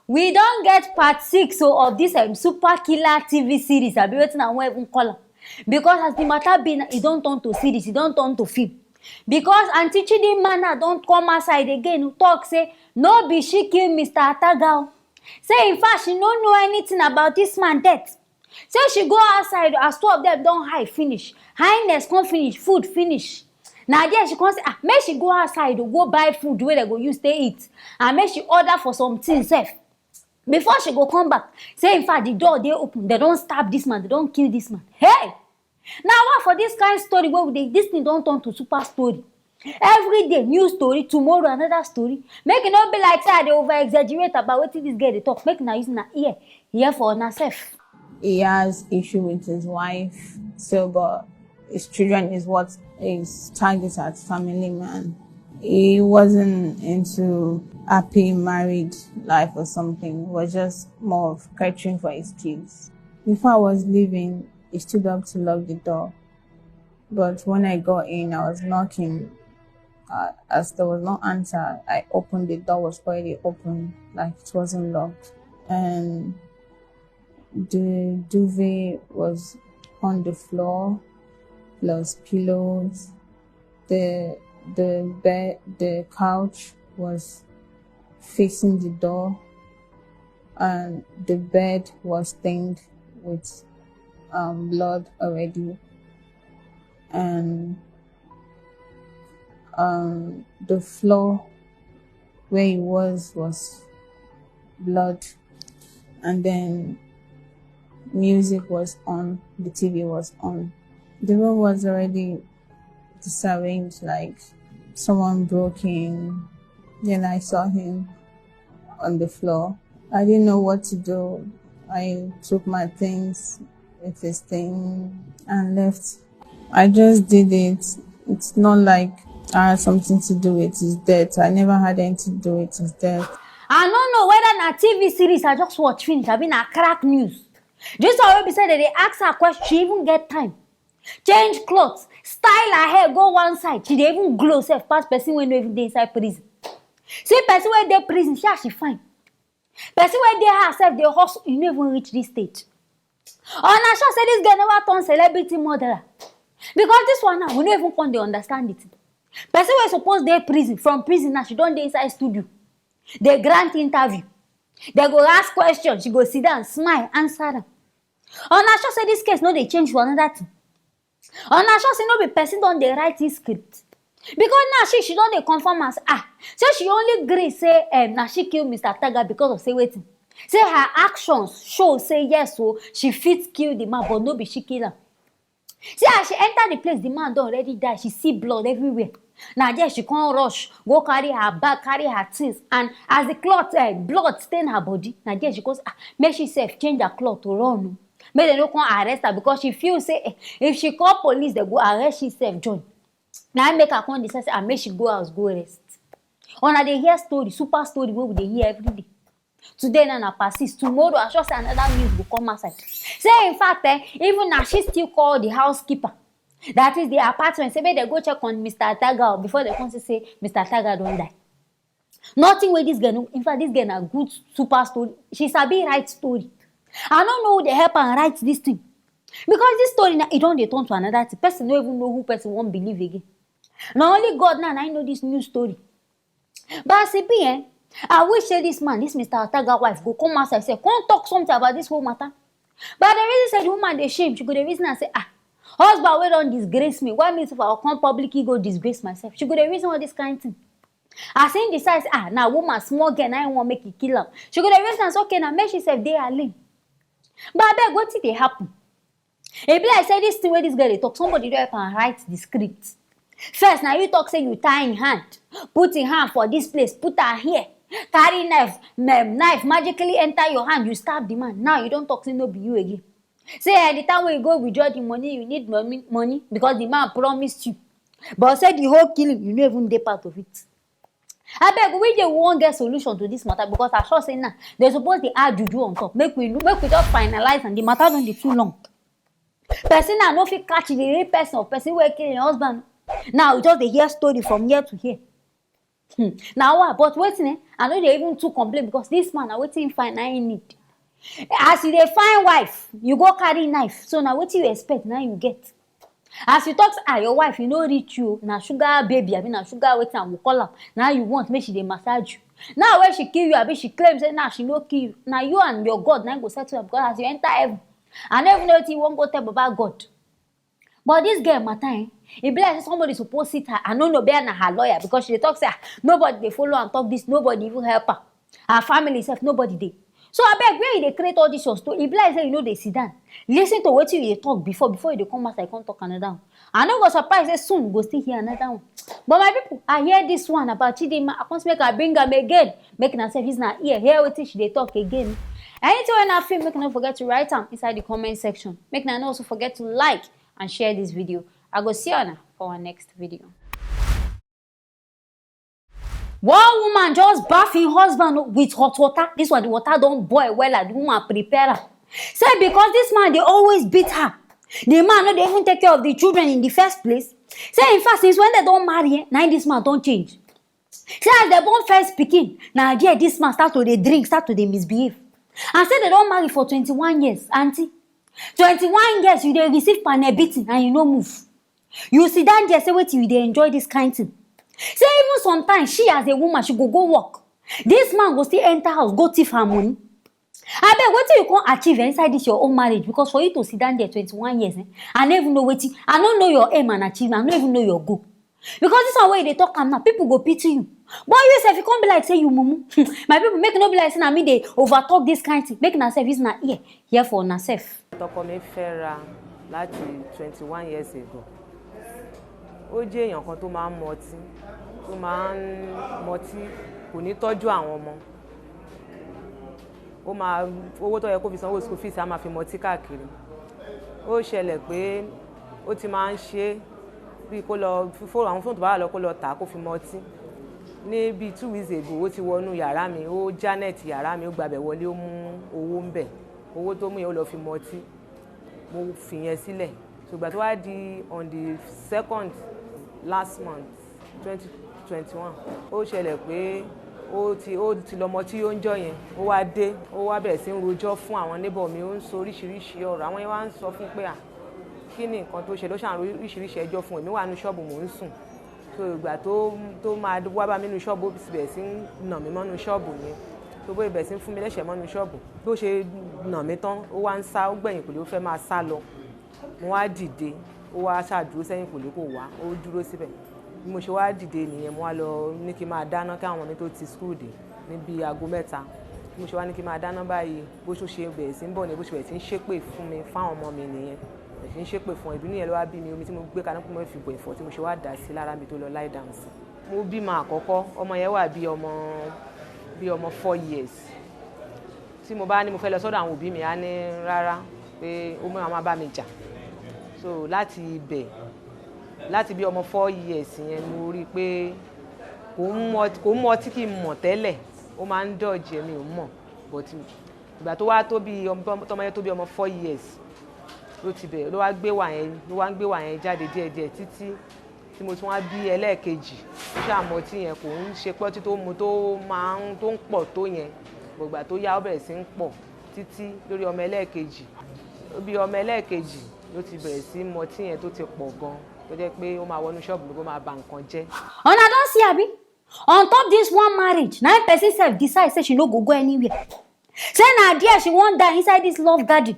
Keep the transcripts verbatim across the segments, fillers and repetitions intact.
We don get part six o of this um, super killer T V series, abi wetin I wan even call am, because as the matter be now, e don turn to series, e don turn to film. Because Aunty Chidinma now don come outside again talk say no be she kill Mister Ataga o. Say in fact she no know anything about this man death. Say she go outside as two of them don high finish, highness come finish, food finish. Na there she come say ah make she go outside o go buy food wey dem go use take eat, and make she order for some things sef. Before she go come back, say in fact the door dey open, dem don stab this man, dem don kill this man. Hey! Na why for this kind story wey we dey, this thing don turn to super story. Every day new story, tomorrow another story. Make e no be like say I dey over exaggerate about wetin this girl dey talk. Make una use una ear hear for una sef. He has issue with his wife, so but his children is what is target at family man. He wasn't into happy married life or something. He was just more of catering for his kids. Before I was leaving, he stood up to lock the door. But when I got in, I was knocking. Uh, as there was no answer, I opened the door, was already open, like it wasn't locked. And the duvet was on the floor, plus pillows. The the bed, the couch was facing the door, and the bed was stained with um, blood already, and um, the floor where he was was blood, and then music was on, the T V was on. The room was already disarranged, like someone broke in. Then I saw him on the floor. I didn't know what to do. I took my things with his thing and left. I just did it. It's not like I had something to do with his death. I never had anything to do with his death. I no know whether na T V series I just watch finish, abi na crack news. This one wey be say dem dey ask her question, she even get time change cloth, style her hair go one side, she dey even glow sef pass person wey no even dey inside prison. See person wey dey prison, see as she fine. Person wey dey house sef dey hustle, e no even reach this stage. Una sure say this girl never turn celebrity murderer? Because this one now, we no even come dey understand it. Person wey suppose dey prison, from prison now, she don dey inside studio, dey grant interview. Dem go ask question, she go sit down, smile, answer am. Una sure say this case no dey change to another thing? Una sure say no be person don dey write this script? Because now she she don dey confirm am say ah, say she only gree say um, na she kill Mister Ataga because of say wetin? Say her actions show say yes o, she fit kill the man, but no be she kill am. See as she enter the place, the man don already die, she see blood everywhere. Na there she come rush go carry her bag, carry her things, and as the cloth eh, blood stain her body, na there she come say ah, make she sef change her cloth to run o, make dem no come arrest her, because she feel say eh, if she call police dem go arrest she sef join. Na im make her come decide say ah, make she go house go rest. Una dey hear story, super story wey we dey hear every day. Today na na persist, tomorrow I sure say another news go come outside. Say in fact eh, even na she still call the housekeeper, that is the apartment, say make dem go check on Mister Ataga o, before dem come see say Mister Ataga don die. Nothing wey this girl no, in fact this girl na good super story, she sabi write story. I no know who dey help am write this thing, because this story na e don dey turn to another thing, person no even know who person wan believe again. Na only God now na im know this new story. But as e be eh, I wish say this man, this Mister Ataga wife go come outside sef come talk something about this whole matter. But the reason say the woman dey shame, she go dey reason am say ah, husband wey don disgrace me, why me sef I go come publicly go disgrace myself? She go dey reason all this kind thing. As im decide say ah, na woman, small girl na im wan make e kill am, she go dey reason am say okay na make she sef dey her lane. But abeg, wetin dey happen? E be like say this thing wey this girl dey talk, somebody don help am write the script. First na you talk say you tie im hand, put im hand for this place, put am here, carry knife, um, knife magically enter your hand, you stab the man. Now you don talk say no be you again. Say eh, the time wey you go withdraw the money, you need money, money because the man promised you. But say the whole killing, you no even dey part of it. Abeg, we dey wan get solution to this matter, because I sure say now they suppose dey add juju on top. Make we make we just finalize and the matter don dey too long. Person now no fit catch the real person of person wey kill im husband. Now we just dey hear story from here to here. Hmm. Na wa, but wetin, eh, I no dey even too complain, because this man, na wetin him find na him need. As you dey find wife, you go carry knife. So na wetin you expect na you get. As you talk say, ah, your wife, e no reach you, na sugar baby, abi na sugar wetin I go call am, na you want make she dey massage you. Now when she kill you, abi she claim say now she no kill you, na you and your God na go settle am, because as you enter heaven, I no even know wetin you wan go tell Baba God. But this girl matter, eh, e be like say somebody suppose sit her. I no know, be na her lawyer, because she dey talk say, ah, nobody dey follow am talk this, nobody even help her. Her family sef, nobody dey. So abeg, where you dey create all this your story? E be like say you no dey sit down, listen to wetin you dey talk before, before you dey come outside come talk another one. I no go surprise say soon you go still hear another one. But my people, I hear this one about Chidinma. I come say make I bring am again. Make una sef use una ear hear wetin she dey talk again. Anything wey una feel, make una no forget to write am inside the comment section. Make una no also forget to like and share this video. I go see una for our next video. One woman just baff im husband with hot water. This one, the water don boil wella. The woman prepare am. Say because this man dey always beat her, the man no dey even take care of the children in the first place. Say in fact, since when dem don marry, eh, na im this man don change. Say as dem born first pikin, na there this man start to dey drink, start to dey misbehave. And say dem don marry for twenty-one years, aunty. Twenty-one years, you dey receive panel beating and you no move. You sit down there, say wetin you dey enjoy this kind thing. Say even sometimes, she as a woman, she go go work. This man go still enter house, go thief her money. Abeg, wetin you come achieve inside this your own marriage? Because for you to sit down there twenty-one years, eh, I no even know wetin, I no know your aim and achievement, I no even know your goal. Because this one wey you dey talk am now, people go pity you. But you sef, e come be like say you mumu. My people, make e no be like say na me dey over talk this kind thing. Make una sef use una ear hear for una sef. Tọkọ mi fẹ́ra láti twenty-one years ago. Ó jẹ́ èèyàn kan tó máa ń mọtí, tó máa ń mọtí, kò ní tọ́jú àwọn ọmọ. Ó máa, owó tó yẹ kó fi sanwó school fees, á máa fi mọtí káàkiri. Ó ṣẹlẹ̀ pé ó ti máa ń ṣe é, bíi kó lọ fi fóònù, àwọn fóònù tó bá wà lọ kó lọ tà á, kó fi mọtí. Ní bíi two weeks ago, ó ti wọnú yàrá mi, ó janet yàrá mi, ó gbabẹ̀ wọlé, ó mú owó ń bẹ̀. Owó tó mú yẹn, ó lọ fi mọtí. Mo fìyẹn sílẹ̀. Ṣùgbọ́n tó wá di on the second last month, twenty twenty-one, ó ṣẹlẹ̀ pé ó ti, ó ti lọ mọtí yó ń jọ yẹn. Ó wá dé, ó wá bẹ̀rẹ̀ sí ń rojọ́ fún àwọn neighbor mi, ó ń sọ oríṣiríṣi ọ̀rọ̀. Àwọn yẹn wá ń sọ fún pé, "À, kí ni nǹkan tó ṣe?" Ló ṣàn oríṣiríṣi ẹjọ́ fún èmi, wà nínú ṣọ́ọ̀bù, mò ń sùn. So ìgbà tó, tó máa wá bá mi nínú ṣọ́ọ̀bù, ó bẹ̀rẹ̀ sí ń nà mí mọ́nú ṣọ́ọ̀bù yẹn. Tó bóyá bẹ̀rẹ̀ sí ń fún mi lẹ́sẹ̀ mọ́nú ṣọ́ọ̀bù. Bó ṣe nà mí tán, ó wá ń sá, ó gbẹ̀yìn kò lè, ó fẹ́ máa sá lọ. Mo wá dìde, ó wá ṣàdúró sẹ́yìn kò lè kó wá, ó dúró síbẹ̀. Bí mo ṣe wá dìde nìyẹn, mo wá lọ ní kí n máa dáná kí àwọn ọmọ mi tó ti school dé níbi aago mẹ́ta. Bí mo ṣe wá ní kí n máa dáná báyìí, bó ṣe ṣe bẹ̀rẹ̀ sí ń bọ̀ ni, bó ṣe bẹ̀rẹ̀ sí ń ṣépè fún mi, fáwọn ọmọ mi nìyẹn. Bẹ̀rẹ̀ sí ń ṣépè fún wọn. Ìbínú yẹn ló wá bí mi, omi tí mo gbé kaná pé mo fi bọ̀ ẹ̀fọ́ tí mo ṣe wá dà sí lára mi tó lọ lie down sí. Mo bímọ àkọ́kọ́, ọmọ yẹn wà bí ọmọ, bí ọmọ four years. Tí mo bá ní mo fẹ́ lọ sọ́dọ̀ àwọn òbí mi, á ní rárá, pé ó máa, máa bá mi jà. So láti ibẹ̀, láti bí ọmọ four years yẹn, mo rí i pé kò ń mọ, kò ń mọ tí kì í mọ̀ tẹ́lẹ̀, ó máa ń dodge, mi ò mọ̀. But ìgbà tó wá tó bí ọmọ, tọmọ yẹn tó bí ọmọ four years, ló ti bẹ̀rẹ̀, ló wá gbé wà yẹn, ló wá ń gbé wà yẹn jáde díẹ̀díẹ̀ títí tí mo tún wá bí ẹlẹ́ẹ̀kejì. Ó ṣáà mọ ọtí yẹn, kò ń ṣe pé ọtí tó mu tó máa ń, tó ń pọ̀ tó yẹn. But ìgbà tó yá, ó bẹ̀rẹ̀ sí ń pọ̀ títí lórí ọmọ ẹlẹ́ẹ̀kejì. Ó bí ọmọ ẹlẹ́ẹ̀kejì ló ti bẹ̀rẹ̀ sí mọ ọtí yẹn tó ti pọ̀ gan, tó jẹ́ pé ó máa wọnú ṣọ́ọ̀bù mi, kó máa ba nǹkan jẹ́. Una don see, abi? On top this one marriage, na im person sef decide say she no go go anywhere. Say na there she wan die, inside this love garden.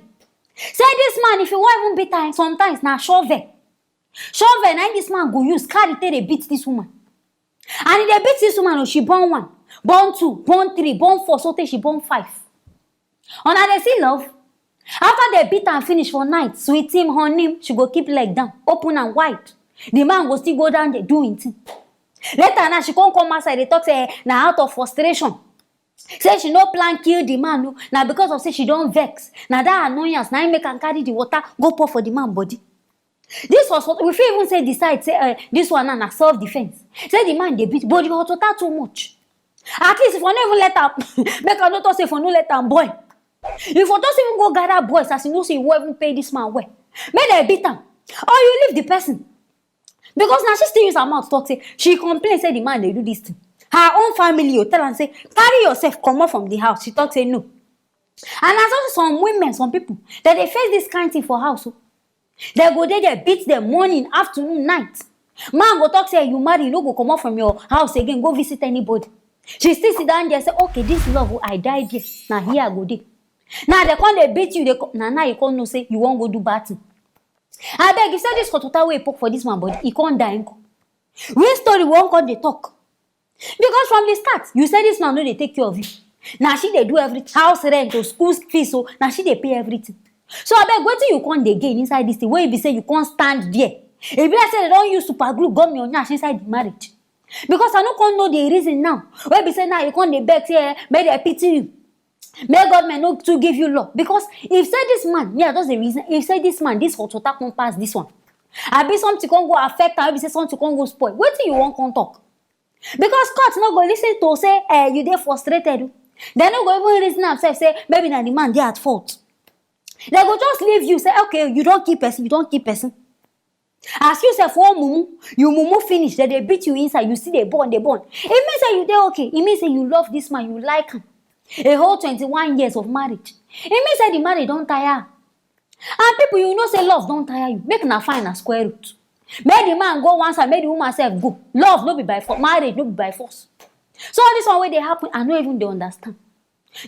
Say this man, if he wan even beat her, sometimes na shovel. Shovel na im this man go use carry take dey beat this woman. And he dey beat this woman o, she born one, born two, born three, born four, so tey she born five. Una dey see love? After dem beat am finish for night, sweet him, honey him, she go keep leg down, open am wide. The man go still go down dey do him thing. Later now, she come come outside dey talk say, eh, na out of frustration. Say she no plan kill the man o, na because of say she don vex. Na that annoyance na im make am carry the water go pour for the man body. This was what we fit even say decide say, eh, this one now na self defense. Say the man dey beat, but the hot water too much. At least if I no even let am, make I no talk say if I no let am boil. If I just even go gather boys, as you know say you won't even pay this man well, make dem beat am, or you leave the person. Because now she still use her mouth talk say she complain say the man dey do this thing. Her own family o tell am say, "Carry yourself comot from the house." She talk say no. And as also some women, some people, dem dey face this kind thing for house o. Dem go dey there, beat dem morning, afternoon, night. Man go talk say, "You marry, you no go comot from your house again, go visit anybody." She still sit down there say, "Okay, this love o, I die there. Na here I go dey." Now dem come dey beat you, dey co-, na now you come know say you wan go do bad thing. Abeg, you say this hot water wey you pour for this man body, e come die nko? Which story we wan come dey talk? Because from the start, you say this man no dey take care of you. Na she dey do everything, house rent o, school fees o, na she dey pay everything. So abeg, wetin you come dey gain inside this thing wey be say you come stand there? E be like say dem don use super glue gum your nyash inside the marriage. Because I no come know the reason now wey be say now you come dey beg say, eh, make dem pity you, make government no too give you law. Because if say this man, me, I just dey reason, if say this man, this hot water come pass this one, abi something come go affect am, wey be say something come go spoil, wetin you wan come talk? Because court no go listen to say, eh, you dey frustrated o. Dem no go even reason am sef say maybe na the man dey at fault. Dem go just leave you say, "Okay, you don kill person, you don kill person." As you sef wan mumu, you mumu finish, dem dey beat you inside, you still dey burn, dey burn. E mean say you dey okay. E mean say you love this man, you like am. A whole twenty-one years of marriage. E mean say the marriage don tire am. And people, you know say love don tire you. Make una find na square root. Make the man go one side, make the woman sef go. Love no be by force. Marriage no be by force. So all this one wey dey happen, I no even dey understand.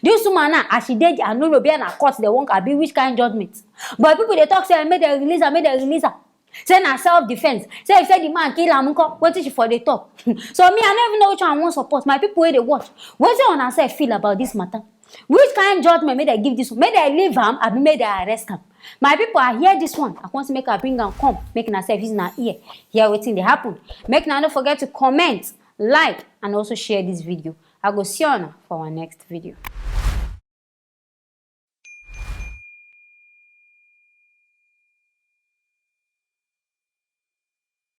This woman now, as she dey, I no know, be na court dem wan, abi which kind judgment. But people dey talk say, "Make dem release am, make dem release am." Say na self defense. Say if say the man kill am nko, wetin she for dey talk? So me, I no even know which one I wan support. My people wey dey watch, wetin una sef feel about this matter? Which kind judgment make dem give this one? Make dem leave am, abi make dem arrest am? My people, I hear this one, I come say make I bring am come, make una sef use una ear hear wetin dey happen. Make una no forget to comment, like, and also share this video. I go see una for our next video.